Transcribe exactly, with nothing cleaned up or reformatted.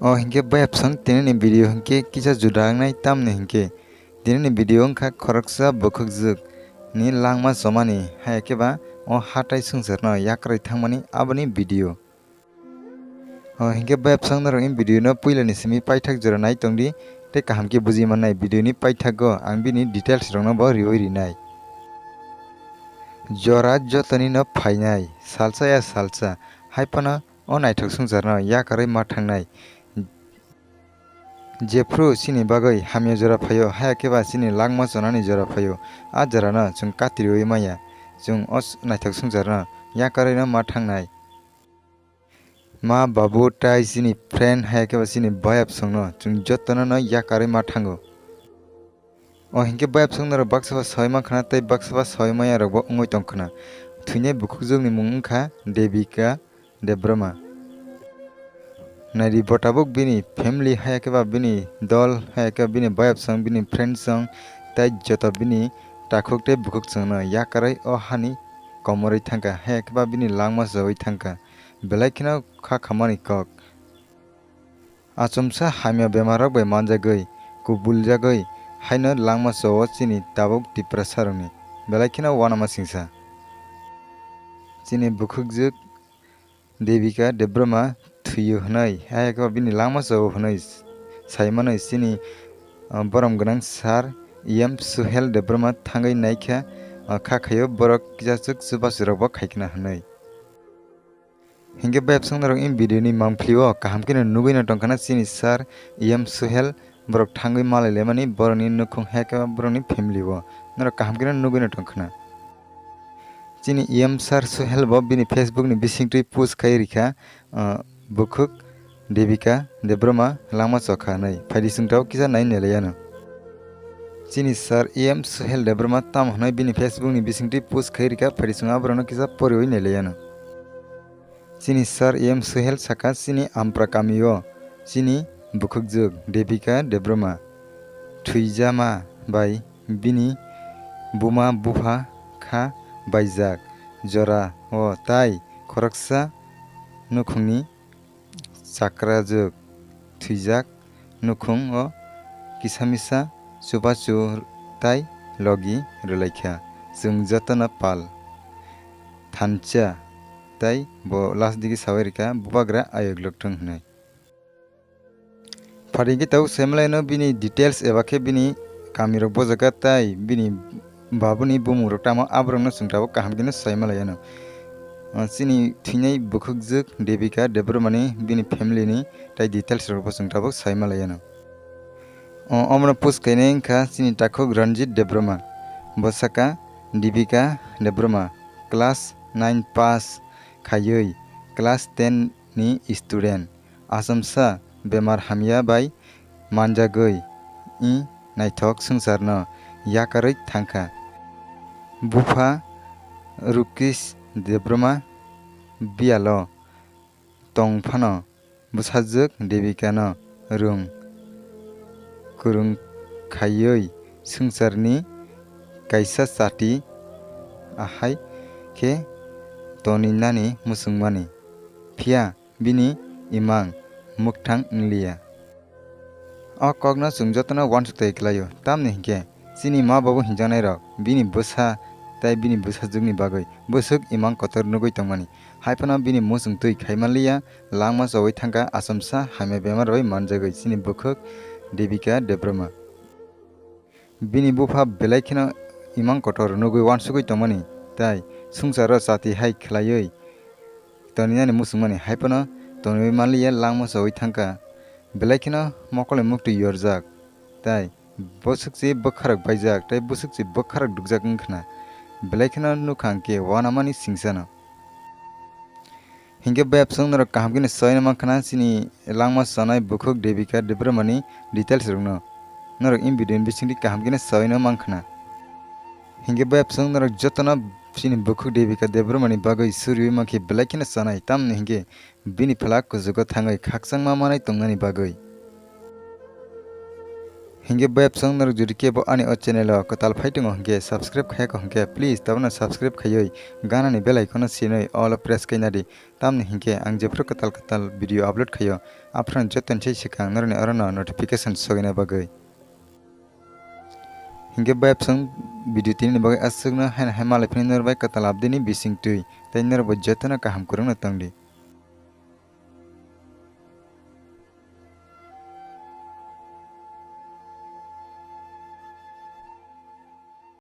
O hinkhe bayapsong tinini video hinkhe kisa juda wngnai, tamni hinkhe tinini video wngkha khoroksa bwkhwkjwk ni langma chomani, haya khe ba o hatai swngcharno yakarwi thangmani aboni video. O hinkhe bayapsong norokni video no puilani simi paithak jora nai tongdi, tei kaham khe buji mannai video ni paithago ang bini details rokno bo riwi rinai. Jora jotoni no phainai, salsa ya salsa, hai phano o naithok swngcharno yakarwi ma thangnai. Jephru chini bagwi hamya jora phaio, haya khe ba chini langma chonani jora phaio, a jorano chwng katriwi manya. Chwng o s-, naithok swngcharno yakarwino ma thangnai. Ma, babu, tai chini friend, haya khe ba chini bayapsongno chwng jotono no yakarwi ma thango. O hinkhe bayapsong norok baksa ba soi mankha na tei baksa ba soi maya rok bo wngwi tongkha na. Thwinai bukhukjwk ni mung wngkha Devika Debbarma. Naidi bo tabuk bini family haya khe ba bini dol haya khe ba bini bayapsong bini friendsong tei joto bini takhuk tei bukhukchwng no yakarwi o hani komorwi thangkha haya khe ba bini langma chowui thangkha belai kheno kha khamani kok. Achomsa hamya bemarrok bai manjagwi, kubuljagwi haino langma chao chini tabuk Tiprasarokni belai kheno uanama singsa. Chini bukhukjwk Devika Debbarma thwiyo hwnwi, haya khe ba bini langma chao hwnwi saimanwi chini, ah, borom gwnang sir E M Suhel Debbarma thangwi naikha, ah, kha khaio borok kisachwk chubachwrokbo khaikna hwnwi. Hinkhe bayapsong norok in video ni mangpili o kaham khe no nugwi no tongkha na chini sir E M Suhel borok thangwi malai laimani borokni nukhung hai khe borokni family o norok kaham khe no nugwi no tongkha na. Chini E M sir Suhel bo bini Facebook ni bisingtwi post khai rikha, ah, bukhuk Devika Debbarma langma chokha hwnwi phaidi chwng tabuk kisa nai nailaiano. Chini sir E M Suhel Debbarma tamo hwnwi bini Facebook ni bisingtwi post khai rikha phaidi chwng aborokno kisa poriwi nailaiano. Chini sir E M Suhel saka chini Ampra kamio chini bukhukjwk Devika Debbarma thwijama bai bini buma bupha kha baijak jora o tai khoroksa nukhungni chakrajwk thwijak nukhung o kisa misa chubachu tai logi rwlaikha. Chwng jotono pal thansa tai bo last digi sawi rikha bubagra ayok lokthung hwnwi. Phaidi khe tabuk saimanlaino bini details eba khe bini kamirok bojaka tai bini babuni bumungrok tamo aborokno chwng tabuk kaham kheno saimanlaiano. Ah, chini thwinai bukhukjwk Devika Debbarmani bini family ni tai details rokbo chwng tabuk saimanlaiano. O, omono post khainai wngkha chini takhuk Ranjit Debbarma. Bo saka Devika Debbarma class nine pass khaiwi class ten ni student. Achomsa bemar hamya bai manjagwi i naithok swngcharno yakarwi thangkha. Bupha Rukesh Debbarma biyalo tong phano bwsajwk Devika no rwng kwrwng khaiwi swngcharni kaisa chati ahai khe toninani muchungmani. Phiya bini imang mwkthang wngliya. O kokno chwng jotono uansukthai khlaio, tamni hinkhe chini ma babu hinjaknairok bini bwsa tei bini bwsajwkni bagwi bwswk imang kotor nugwi tongmani. Hai phano bini muchung twi khai manliya, langma chowui thangkha, achomsa hamya bemar bai manjagwi chini bukhuk Devika Debbarma. Bini bupha belai kheno imang kotor nugwi uansugwi tongmani, tai swngcharo chati hai khlaiwi toninani muchungmani, hai phano toniwi manliya langma chowui thangkha. Belai kheno mokolni muktwi yorjak, tai bwswk se bwkharok baijak, tai bwswk se bwkharok dukjak wngkhna. Belai kheno nukhang khe uanamani singsano. Hinkhe bayapsong norok kaham kheno soino mankha na chini langma chanai bukhuk Devika Debbarmani details rokno. Norok in video ni bisingtwi kaham kheno soino mankha na. Hinkhe bayapsong norok jotono chini bukhuk Devika Debbarmani bagwi suriwi mankhe belai kheno chanai, tamni hinkhe bini phala kuchugo thangwi khakchangma manai tongnani bagwi. Hinkhe bayapsong norok jodi kebo ani o channel o kwtal phai tongo hinkhe subscribe khayako hinkhe please tabukno subscribe khaywi ganani bell icon no sinwi all o press khaina di. Tamni hinkhe ang jephru kwtal kwtal video upload khayo, aphano jotoni sai swkang norokni orono notification sogwina bagwi. Hinkhe bayapsong video tinini bagwi aswkno haino hai malai phini norok bai kwtal abdini bising twi, tei norok bo jotono kaham kwrwngno tongdi.